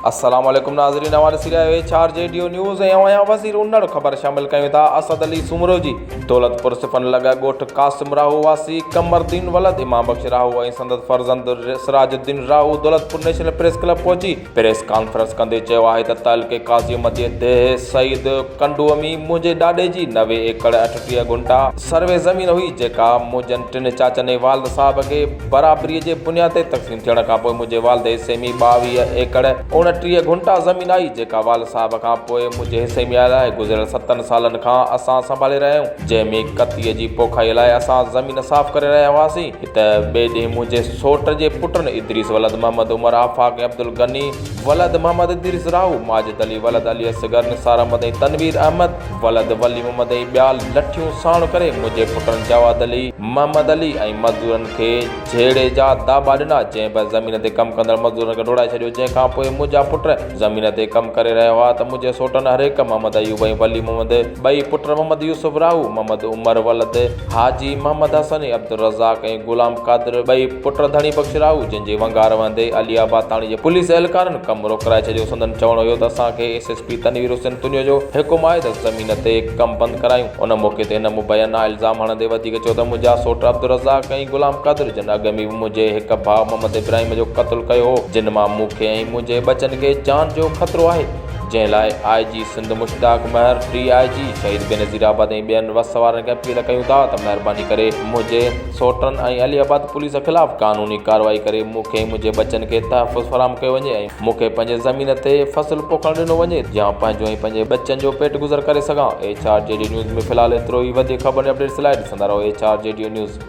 السلام عليڪم ناظرين اوهان ڏسي رهيا آهيو H R G D news ۽ اوهان وزير انڙ خبر شامل ڪيون ٿا اسد علي سومرو جي دولتپور صفن لڳ ڳوٺ قاسم راهو واسي قمر الدين ولد امام بخش راهو ۽ سندس فرزند Siraj Uddin Rahu Daulatpur national press club پهچي پريس ڪانفرنس ڪندي چيو آهي ته تعلقي قاضي احمد جي ديهه سعيد ڪنڊوء ۾ منهنجي ڏاڏي جي 90 ايڪڙ 38 گهنٽا سروي زمين هئي جيڪا منهنجن ٽن چاچن ۽ والد صاحب کي برابريء جي بنياد تي تقسيم ٿيڻ کان پوء منهنجي والد حصي ۾ 22 ايڪڙ 29 گهنٽا زمين آئي، جيڪا والد صاحب کان پوء منهنجي حصي ۾ آيل آهي. گذريل ستن سالن کان اسان سنڀالي رهيا آهيون، جنهن ۾ ڪتيء جي پوکائيء لاء اسان زمين صاف ڪري رهيا هئاسين ته ٻئي ڏينهن منهنجي سوٽ جي پٽن ادريس ولد محمد عمر آفاق ۽ عبدالغني ولد محمد ادريس راهو، ماجد علي ولد علي اصغر، نثار احمد ۽ تنوير احمد ولد ولي محمد ۽ ٻيا لٺيون ساڻ ڪري منهنجي پٽن جواد علي، محمد علي ۽ مزدورن کي جهيڙي جا داٻا ڏنا، جنهن بعد زمين تي ڪم ڪندڙ مزدورن کي ڊوڙائي ڇڏيو، جنهن کان پوء منهنجا پٽ زمين تي ڪم ڪري رهيا هئا ته منهنجي سوٽن هر هڪ محمد ايوب ۽ ولي محمد ٻئي پٽ محمد يوسف راهو، محمد عمر ولد حاجي محمد حسن ۽ عبدالرزاق ۽ غلام قادر ٻئي پٽ ڌڻي بخش راهو جن جي ونگار وهندي علي آباد ٿاڻي جي پوليس اهلڪارن ڪم روڪرائي ڇڏيو، سندن چوڻ هيو ته اسان کي S S P Tanveer Hussain Tunio جو حڪم آهي ته زمين تي ڪم بند ڪرايون. ان موقعي تي هن مبينا الزام هڻندي وڌيڪ چيو ته منهنجا سوٽ عبدالرزاق ۽ غلام قادر جن اڳ ۾ به منهنجي هڪ ڀاء محمد ابراهيم جو قتل ڪيو هو جن مان مون کي ۽ منهنجي ٻچن کي جان جو خطرو آهي جنهن لاء I G Sindh Mushtaq Mahar, D I G Shaheed Benazirabad ۽ ٻين وس وارن کي اپيل ڪيون ٿا ته مهرباني ڪري منهنجي سوٽن ۽ علي آباد پوليس خلاف قانوني ڪارروائي ڪري مون کي ۽ منهنجي ٻچن کي تحفظ فراهم ڪيو وڃي ۽ مون کي پنهنجي زمين تي فصل پوکڻ ڏنو وڃي جيان پنهنجو ۽ پنهنجي ٻچن جو پيٽ گذر ڪري سگهان. H R G D news ۾ في الحال ايترو ئي وڌيڪ خبرن ۽ اپڊيٽس لاء ڏسندا رهو H R G D news.